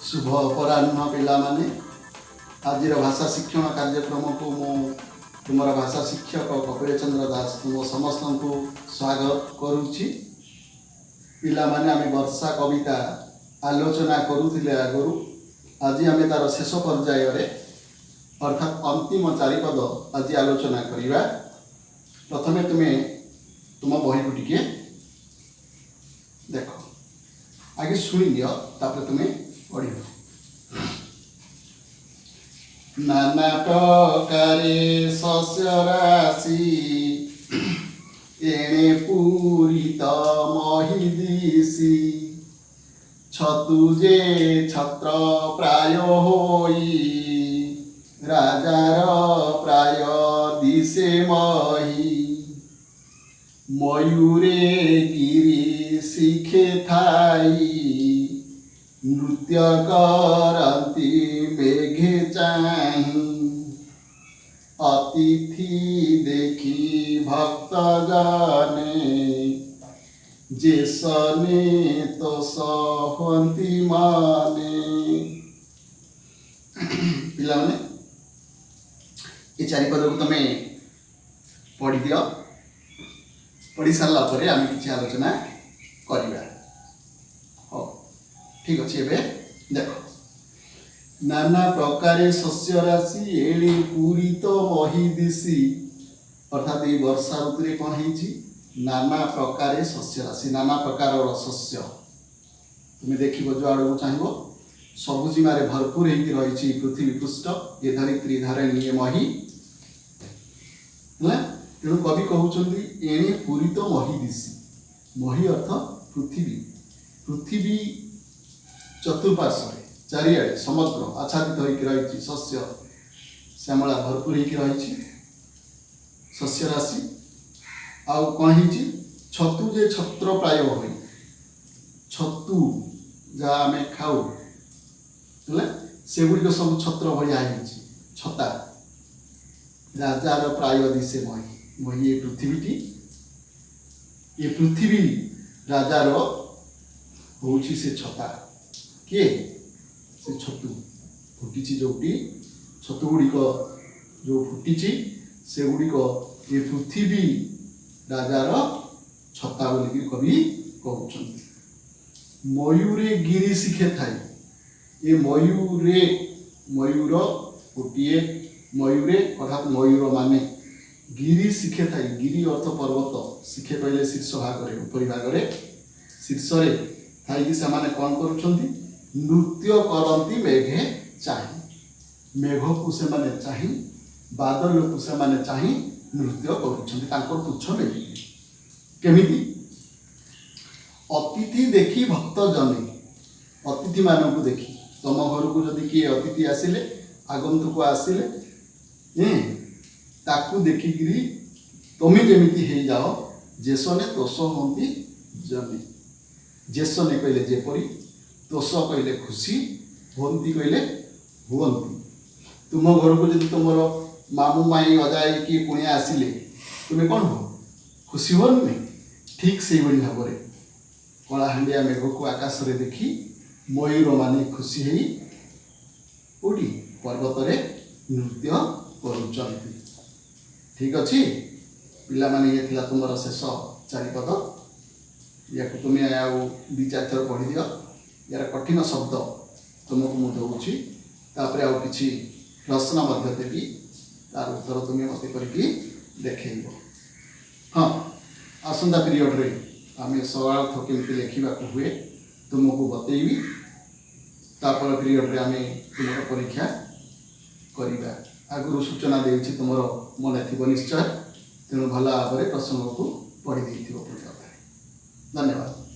ଶୁଭ ଅପରାହ୍ନ ପିଲାମାନେ। ଆଜିର ଭାଷା ଶିକ୍ଷଣ କାର୍ଯ୍ୟକ୍ରମକୁ ମୁଁ ତୁମର ଭାଷା ଶିକ୍ଷକ କପିଳ ଚନ୍ଦ୍ର ଦାସ ତୁମ ସମସ୍ତଙ୍କୁ ସ୍ୱାଗତ କରୁଛି। ପିଲାମାନେ, ଆମେ ବର୍ଷା କବିତା ଆଲୋଚନା କରୁଥିଲେ ଆଗରୁ। ଆଜି ଆମେ ତାର ଶେଷ ପର୍ଯ୍ୟାୟରେ, ଅର୍ଥାତ୍ ଅନ୍ତିମ ଚାରିପଦ ଆଜି ଆଲୋଚନା କରିବା। ପ୍ରଥମେ ତୁମେ ତୁମ ବହିକୁ ଟିକେ ଦେଖ। ଆଗେ ଶୁଣିନିଅ, ତାପରେ ତୁମେ ପଢ଼ିବ। ନାନା ପ୍ରକାରେ ଶସ୍ୟ ରାଶି ଏଣେ ପୂରିତ ମହୀ ଦିଶି। ଛତୁ ଯେ ଛତ୍ର ପ୍ରାୟ ହୋଇ ରାଜାର ପ୍ରାୟ ଦିଶେ ମହୀ। ମୟୂରେ ଗିରି ଶିଖେ ଥାଇ ନୃତ୍ୟ କରନ୍ତି ମେଘେ ଚାହିଁ। ଅତିଥି ଦେଖି ଭକ୍ତ ଜନେ ଯେସନେ ତୋଷ ହୁଅନ୍ତି ମନେ। ପିଲାମାନେ, ଏ ଚାରିପଦକୁ ତମେ ପଢ଼ିଦିଅ। ପଢ଼ି ସାରିଲା ପରେ ଆମେ କିଛି ଆଲୋଚନା କରିବା। ହଉ, ଠିକ ଅଛି। ଏବେ ଦେଖ, ନାନା ପ୍ରକାରେ ଶସ୍ୟ ରାଶି ଏଣେ ପୂରିତ ମହୀ ଦିଶି। ଅର୍ଥାତ୍ ଏଇ ବର୍ଷା ଋତୁରେ କ'ଣ ହେଇଛି? ନାନା ପ୍ରକାରେ ଶସ୍ୟ ରାଶି, ନାନା ପ୍ରକାରର ଶସ୍ୟ। ତୁମେ ଦେଖିବ, ଯେଉଁ ଆଡ଼କୁ ଚାହିଁବ ସବୁଜିମାରେ ଭରପୁର ହେଇକି ରହିଛି ପୃଥିବୀ ପୃଷ୍ଠ, ଏ ଧରିତ୍ରୀ, ଧରଣୀ, ଏ ମହୀ ହେଲା। ତେଣୁ କବି କହୁଛନ୍ତି, ଏଣେ ପୂରିତ ମହୀ ଦିଶି। ମହୀ ଅର୍ଥ ପୃଥିବୀ। ପୃଥିବୀ ଚତୁଃପାର୍ଶ୍ୱରେ, ଚାରିଆଡ଼େ ସମଗ୍ର ଆଚ୍ଛାଦିତ ହେଇକି ରହିଛି, ଶସ୍ୟ ଶ୍ୟାମଳା ଭରପୁର ହେଇକି ରହିଛି, ଶସ୍ୟ ରାଶି। ଆଉ କ'ଣ ହେଇଛି? ଛତୁ ଯେ ଛତ୍ର ପ୍ରାୟ ହୋଇ, ଛତୁ ଯାହା ଆମେ ଖାଉ ହେଲା, ସେଗୁଡ଼ିକ ସବୁ ଛତ୍ର ଭଳିଆ ହେଇଛି, ଛତା। ରାଜାର ପ୍ରାୟ ଦିଶେ ମହୀ। ମହୀ ଏ ପୃଥିବୀଟି, ଏ ପୃଥିବୀ ରାଜାର ହେଉଛି ସେ ଛତା। କିଏ? ସେ ଛତୁ ଫୁଟିଛି ଯେଉଁଠି, ଛତୁ ଗୁଡ଼ିକ ଯେଉଁ ଫୁଟିଛି, ସେଗୁଡ଼ିକ ଏ ପୃଥିବୀ ରାଜାର ଛତା ବୋଲିକି କବି କହୁଛନ୍ତି। ମୟୂରେ ଗିରି ଶିଖେ ଥାଇ। ଏ ମୟୂରେ, ମୟୂର ଗୋଟିଏ, ମୟୂରେ ଅର୍ଥାତ୍ ମୟୂର ମାନେ ଗିରି ଶିଖେ ଥାଇ। ଗିରି ଅର୍ଥ ପର୍ବତ, ଶିଖେ କହିଲେ ଶୀର୍ଷ ଭାଗରେ, ଉପରି ଭାଗରେ, ଶୀର୍ଷରେ ଥାଇକି ସେମାନେ କ'ଣ କରୁଛନ୍ତି? ନୃତ୍ୟ କରନ୍ତି ମେଘେ ଚାହିଁ। ମେଘକୁ ସେମାନେ ଚାହିଁ, ବାଦଲକୁ ସେମାନେ ଚାହିଁ ନୃତ୍ୟ କରୁଛନ୍ତି ତାଙ୍କର ପୁଚ୍ଛ ମେଲିକି। କେମିତି? ଅତିଥି ଦେଖି ଭକ୍ତ ଜନେ, ଅତିଥିମାନଙ୍କୁ ଦେଖି। ତମ ଘରକୁ ଯଦି କିଏ ଅତିଥି ଆସିଲେ, ଆଗନ୍ତୁକ ଆସିଲେ, ତାକୁ ଦେଖିକିରି ତମେ ଯେମିତି ହେଇଯାଅ, ଯେସନେ ତୋଷ ହୁଅନ୍ତି ଜନେ। ଯେସନେ କହିଲେ ଯେପରି, ତୋଷ କହିଲେ ଖୁସି, ହୁଅନ୍ତି କହିଲେ ହୁଅନ୍ତି। ତୁମ ଘରକୁ ଯଦି ତୁମର ମାମୁଁ, ମାଇଁ, ଅଜା କି କୁଣିଆ ଆସିଲେ ତୁମେ କ'ଣ ହୁଅ? ଖୁସି ହୁଅନି ନାହିଁ? ଠିକ୍ ସେଇଭଳି ଭାବରେ କଳାହାଣ୍ଡିଆ ମେଘକୁ ଆକାଶରେ ଦେଖି ମୟୂରମାନେ ଖୁସି ହେଇ କୋଉଠି ପର୍ବତରେ ନୃତ୍ୟ କରୁଛନ୍ତି। ଠିକ୍ ଅଛି ପିଲାମାନେ, ଇଏ ଥିଲା ତୁମର ଶେଷ ଚାରିପଦ। ୟାକୁ ତୁମେ ଆଉ ଦୁଇ ଚାରି ଥର ପଢ଼ିଦିଅ। ୟାର କଠିନ ଶବ୍ଦ ତୁମକୁ ମୁଁ ଦେଉଛି, ତାପରେ ଆଉ କିଛି ପ୍ରଶ୍ନ ମଧ୍ୟ ଦେବି, ତାର ଉତ୍ତର ତୁମେ ମୋତେ କରିକି ଦେଖେଇବ। ହଁ, ଆସନ୍ତା ପିରିୟଡ଼ରେ ଆମେ ସରଳାର୍ଥ କେମିତି ଲେଖିବାକୁ ହୁଏ ତୁମକୁ ବତେଇବି। ତାପର ପିରିୟଡ଼ରେ ଆମେ ତୁମର ପରୀକ୍ଷା କରିବା। ଆଗରୁ ସୂଚନା ଦେଇଛି, ତୁମର ମନେ ଥିବ ନିଶ୍ଚୟ। ତେଣୁ ଭଲ ଭାବରେ ପ୍ରସଙ୍ଗକୁ ପଢ଼ି ଦେଇଥିବ ପୁଣି। ଧନ୍ୟବାଦ।